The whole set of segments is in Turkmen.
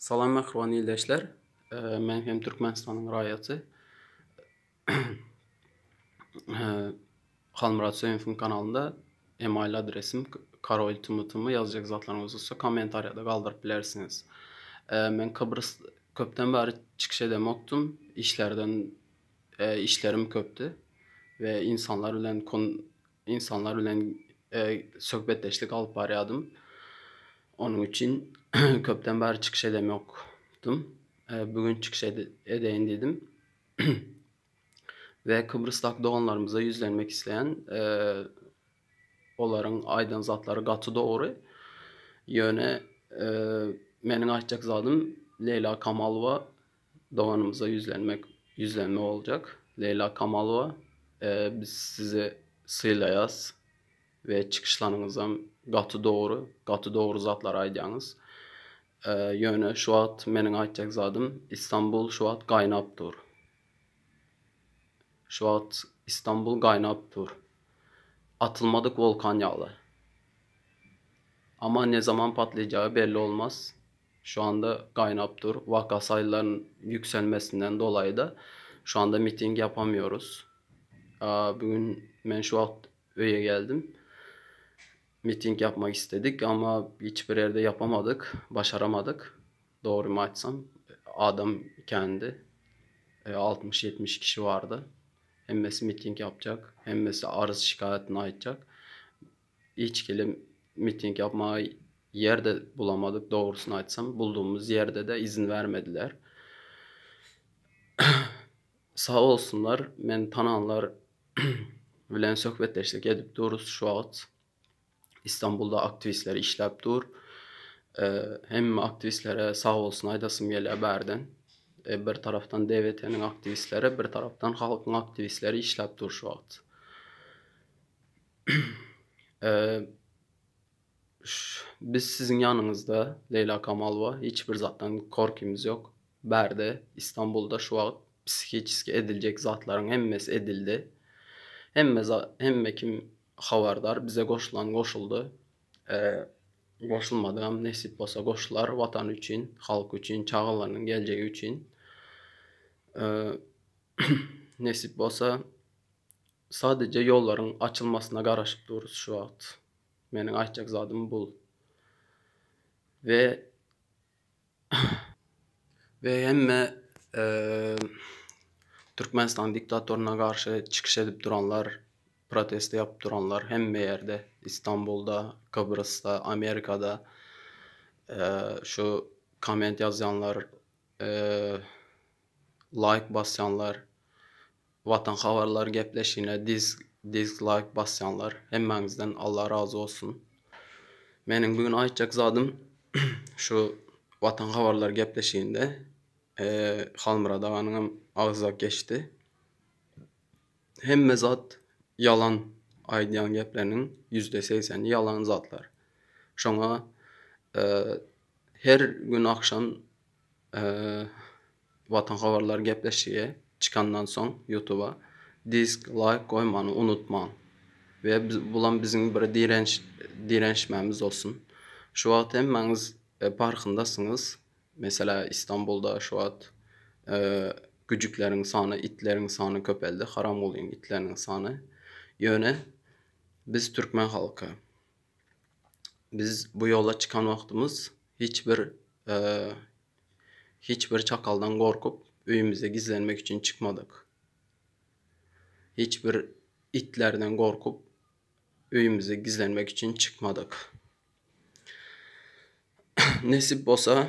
Salam mähriban ildeşler. Men hem Türkmenistanyň raýaty. Halmyrat Söýünowyň kanalynda email adresim karol tmtm ýazjak zatlaryňyz bolsa kommentariýada galdyryp bilersiňiz. Men Kybrys köpden bäri çykyş edemokdym. Işlerden işlerim köpdi we insanlar bilen insanlar bilen söhbetdeşlik alyp barýardym. Onuň üçin köpden bäri çykyş edemokdym. Bu gün çykyş edeýin diýdim. We Kybrysdaky doganlarymyza ýüzlenmek isleýän. Olaryň aýdan zatlary gaty dogry. Ýöne meniň aýtjak zadym Leýla Kamalowa doganymyza ýüzlenmek ýüzlenme boljak. Leýla Kamalowa biz sizi sylaýas we çykyşlaryňyzam gaty dogry, gaty dogry zatlar aýdýaňyz. Ýöne şu wagt meniň aýtjak zadym Istanbul şu wagt gaýnap dur. Şu wagt Istanbul gaýnap dur. Atylmadyk wulkan ýaly. Amma ne zaman patlaýjagy belli olmaz. Şu anda gaýnap dur. Waka saýylaryň ýükselmesinden dolaýy-da şu anda miting ýapamýoruz. Bu gün men şu wagt öýe geldim. Miting ýapmak istedik, amma hiç bir ýerde ýapamadyk, başaramadyk. Dogrymy aýtsam, adam kändi. 60-70 kişi bardy. Hemmesi miting ýapjak, hemmesi arz-şikaýatyny aýtjak. Hiç hili miting ýapmaga ýer-de bulamadyk, dogrusyny aýtsam. Buldugymyz ýerde-de izin bermediler. Sag bolsunlar, meni tananlar bilen söhbetdeşlik edip durus şu wagt. Istanbulda aktiwistler işläp dur. Hemme aktiwistlere sag bolsun aýdasym gelýär bärden. Bir tarapdan DWT-niň aktiwistleri, bir tarapdan halkyň aktiwistleri işläp dur şu wagt. Biz siziň ýanyňyzda Leýla Kamalowa hiç bir zatdan korkymyz ýok. Bärde Istanbulda şu wagt psihiçeski ediljek zatlaryň hemmesi edildi. Hemme hemme kim habardar bize goşulan goşuldy. Goşulmadygam nesip bolsa goşular watan üçin, halk üçin, çagalarynyň geljegi üçin. Nesip bolsa sadece ýollaryň açylmasyna garaşyp durus şu wagt. Meniň aýtjak zadym bul. We we hemme Türkmenistan diktatoryna garşy çykyş edip duranlar, protest ýapyp duranlar hemme ýerde, Istanbulda, Kybrysda, Amerikada şu komment ýazýanlar, laýk basýanlar, Watan habarlar gepleşigine diz dizlaýk basýanlar hemmäňizden Allah razy bolsun. Meniň bu gün aýtjak zadym şu Watan habarlar gepleşiginde Halmyrat aganyňam agzak geçdi. Hemme zat ýalan aýdýan gepleriniň %80-i ýalan zatlar. Şoňa her gün agşam Watan habarlar gepleşigi çykandan soň ýutuba disk laýk goýmany unutmaň we bulam biziň bir direnç direnşmämiz bolsun. Şu wagt hemmäňiz parhyndasyňyz. Meselä Istanbulda şu wagt güjükleriň sany, itleriň sany köpeldi, Haramgulyň itleriniň sany. Ýöne biz türkmen halky. Biz bu ýola çykan wagtymyz hiç bir Hiç bir çakaldan gorkup, öýümizde gizlenmek üçin çykmadyk. Hiç bir itlerden gorkup, öýümizde gizlenmek üçin çykmadyk. Nesip bolsa,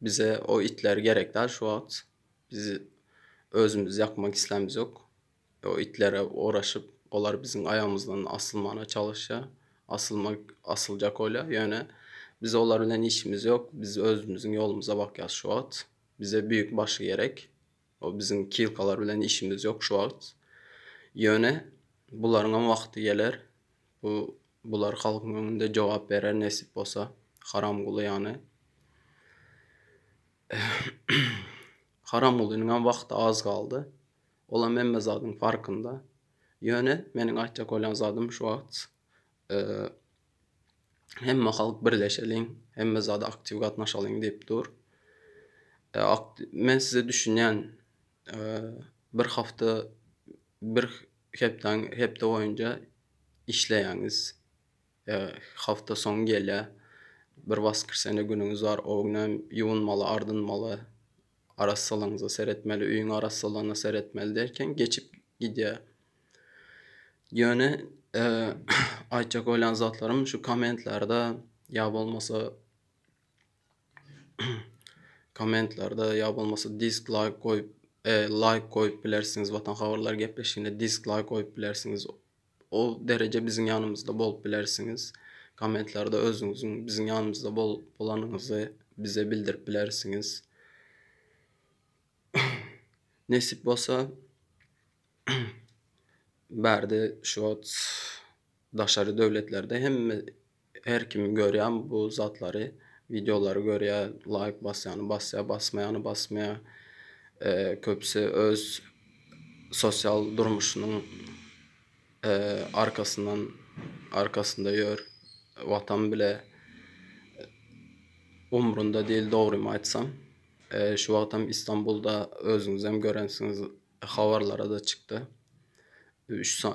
bize o itler gerek däl şu wagt. Biz özümizi ýakmak islämizok. O itlere oraşyp, olar biziň aýagymyzdan asylmana çalyşýar. Asylmak, asyljak bolýar. Ýöne biz olar bilen işimiz ýok. Biz özümiziň ýolumyza bakýas şu wagt. Bize büyük başy gerek. O biziň kilkalar bilen işimiz ýok şu wagt. Ýöne bularyňam wagty geler. Bu bular halkyň öňünde jogap berer nesip bolsa. Haramguly ýany. Haramgulynyňam wagty az galdy. Olam hemme zadyň farkynda. Ýöne meniň aýtjak bolýan zadym şu wagt hemme halk birleşeliň, hemme zada aktiw gatnaşalyň diýip dur. Men size düşünýän bir hafta bir hepdäň hepde boýunça işleýäňiz. Hafta soňy gelýär. Bir waskrsene günüňiz bar. O günem ýuwunmaly, ardynmaly, arassalygyňyza seretmeli, öýüň arassalygyna seretmeli derken geçip gidýär. Ýöne aýtjak bolýan zatlarym şu kommentlerde ýa bolmasa kommentlerde ýa bolmasa dislaýk goýup laýk goýup bilersiňiz Watan habarlar gepleşigine dislaýk goýup bilersiňiz. O dereje biziň ýanymyzda bolup bilersiňiz. Kommentlerde özüňiziň biziň ýanymyzda bolanyňyzy bize bildirip bilersiňiz. Nesip bolsa Bärde şu wagt daşary döwletlerde hemme her kim görýän bu zatlary wideolary görýär laýk basýany basýar basmaýany basmaýar köpüsi öz sosial durmuşynyň arkasyndan arkasynda ýör watan bile umrunda değil dogrymy aýtsam şu wagtam Istanbulda özüňizem görensiňiz habarlara-da çykdy. Üç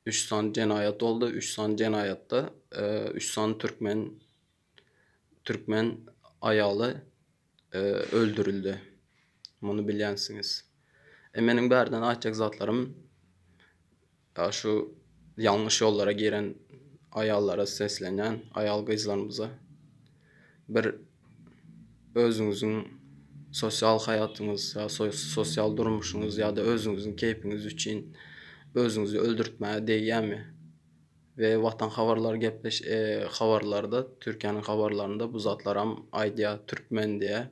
üç sany jenaýat boldy. Üç sany jenaýatda üç sany türkmen türkmen aýaly öldürildi. Muny bilýänsiňiz. E meniň bärden aýtjak zatlarym şu ýalňyş ýollara giren aýallara seslenýän aýal gyzlarymyza bir özüňiziň sosial haýatyňyz ýa sosial durmuşyňyz ýa-da özüňiziň keýpiňiz üçin özüňizi öldürtmäge degýärmi? We Watan habarlar gepleş habarlarda Türkiýäniň habarlarynda bu zatlaram aýdýar türkmen diýä.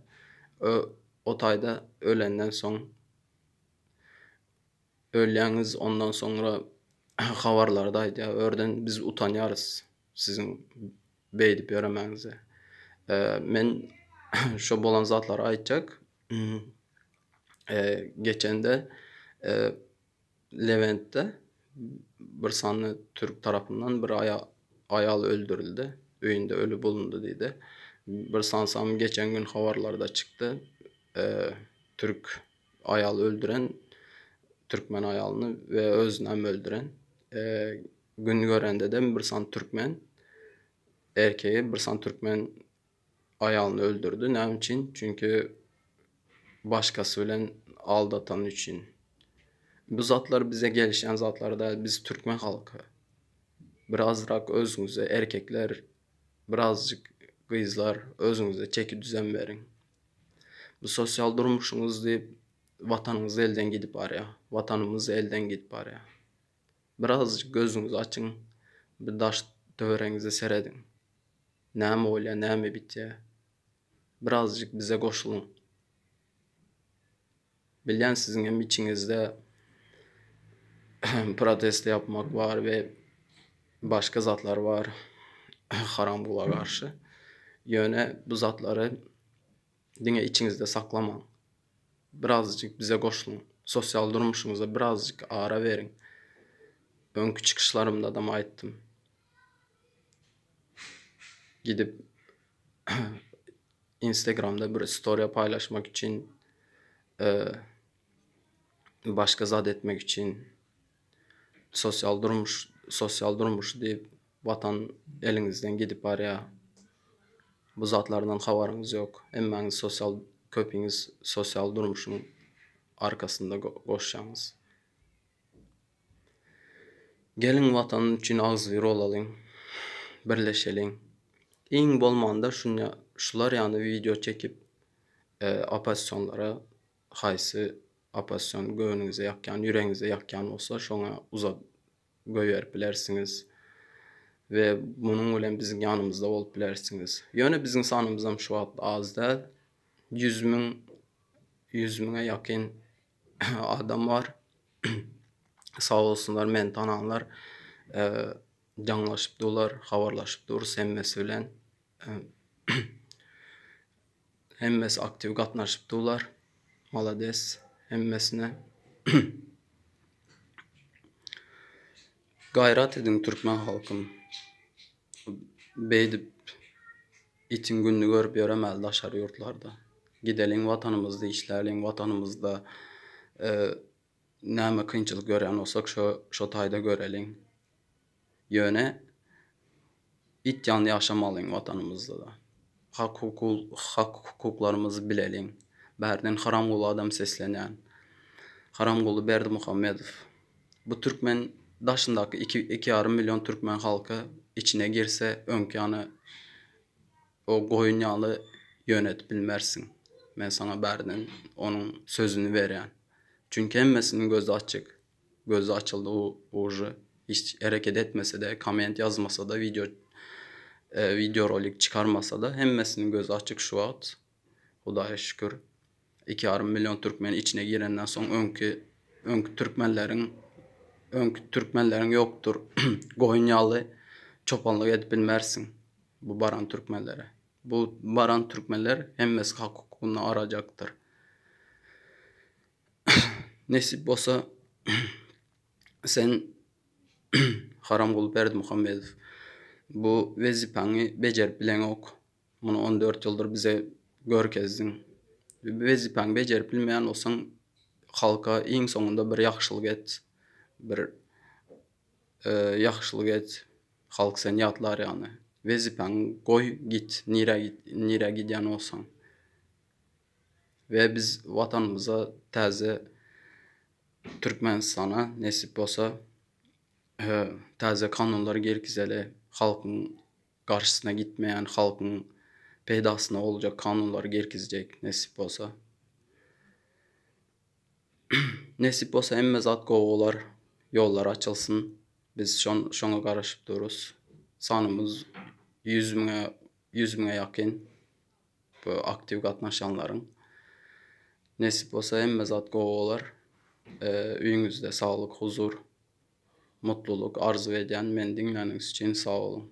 O taýda ölenden soň Ölýäňiz ondan soňra habarlarda aýdýar örden biz utanýarys siziň beýdip ýöremäňize. Men şo bolan zatlary aýtjak. Geçende Lewentde bir sany türk tarapyndan bir aýal öldürildi. Öýünde öli bulundy diýdi. Bir sansam geçen gün habarlarda çykdy. Türk aýal öldüren türkmen aýalyny we özünem öldüren. Gün görende-de bir sany türkmen erkegi bir sany türkmen aýalyny öldürdi. Näme üçin? Çünki başgasy bilen aldatany üçin. Bu zatlar bize gelişýän zatlar däl. Biz türkmen halky. Birazrak özüňize erkekler, birazjyk gyzlar özüňize çeki düzen beriň. Bu sosial durmuşyňyz diýip watanyňyz elden gidip barýar. Watanymyz elden gidip barýar. Birazjyk gözüňizi açyň, bir daş töweregiňize serediň. Näme bolýar, näme bitýär. Birazjyk bize goşulyň. Bilýän siziň hem içiňizde protest ýapmak bar we başga zatlar bar haramgula garşy. Ýöne bu zatlary diňe içiňizde saklamaň. Birazjyk bize goşulyň. Sosial durmuşyňyza birazjyk ara beriň. Öňki çykyşlarymdadam aýtdym. Gidip Instagramda bir istoriýa paýlaşmak üçin başga zat etmek üçin sosial durmuş sosial durmuş diýip watan eliňizden gidip barýar. Bu zatlardan habaryňyz ýok. Hemmäňiz sosial köpiňiz sosial durmuşyň arkasynda goşýaňyz. Geliň watan üçin agzybir bolalyň. Birleşeliň. Iň bolmanda şunya şular ýaly wideo çekip oppozisionlara haýsy oppozision göwnüňize ýakýan ýüregiňize ýakýan bolsa şoňa uzat goýberip bilersiňiz we munuň bilen biziň ýanymyzda bolup bilersiňiz. Ýöne biziň sanymyzam şu wagt az däl. 100 müň 100 müňe ýakyn adam bar. Sag bolsunlar meni tananlar jaňlaşyp durlar, habarlaşyp durus hemmesi bilen. Hemmesi aktiw gatnaşyp durlar. Malades hemmesine. Gaýrat ediň türkmen halkym. Beýdip itiň gününi görüp ýöremäli daşary ýurtlarda. Gideliň watanymyzda işläliň, watanymyzda näme kynçylyk görýän bolsak şo şo taýda göreliň. Ýöne it ýaly ýaşamalyň watanymyzda-da. Hak hukuk hak hukuklarymyzy bileliň. Bärden Haramguly adam seslenýän. Haramguly Berdimuhamedow. Bu türkmen daşyndaky iki iki ýarym million türkmen halky içine girse öňki ýany o goýun ýaly ýönetip bilmersiň. Men saňa bärden onuň sözüni berýän. Çünki hemmesiniň gözi açyk. Gözi açyldy uje. Hiç hereket etmese-de, komment ýazmasa-da, wideo wideorolik çykarmasa-da hemmesiniň gözi açyk şu wagt. Hudaýa şükür. 2,5 million türkmen içine girenden soň öňki öňki türkmenleriň öňki türkmenleriň ýokdur. Goýun ýaly çopanlyk edip bilmersiň bu baran türkmenlere. Bu baran türkmenler hemmesi hak hukugyny arajakdyr. Nesip bolsa sen Haramguly Berdimuhamedow bu wezipäňi bejerip bileňok. Muny 14 ýyldyr bize görkezdiň. Wezipäňi bejerip bilmeýän bolsaň, halka iň soňunda bir ýagşylyk et. Bir ýagşylyk et. Halk seni ýatlar ýaly. Wezipäňi goý git, nirä nirä gidýän bolsaň. We biz watanymyza täze Türkmenistana nesip bolsa täze kanunlar girgizeli, halkyň garşysyna gitmeýän halkyň peýdasyna boljak kanunlary girgizjek nesip bolsa. Nesip bolsa hemme zat gowy bolar. Ýollar açylsyn. Biz şoňa garaşyp durus. Sanymyz 100 müňe 100 müňe ýakyn bu aktiw gatnaşanlaryň. Nesip bolsa hemme zat gowy bolar. Öýüňizde saglyk, huzur, Mutlulyk arzuw edýän meni diňläniňiz üçin sag boluň.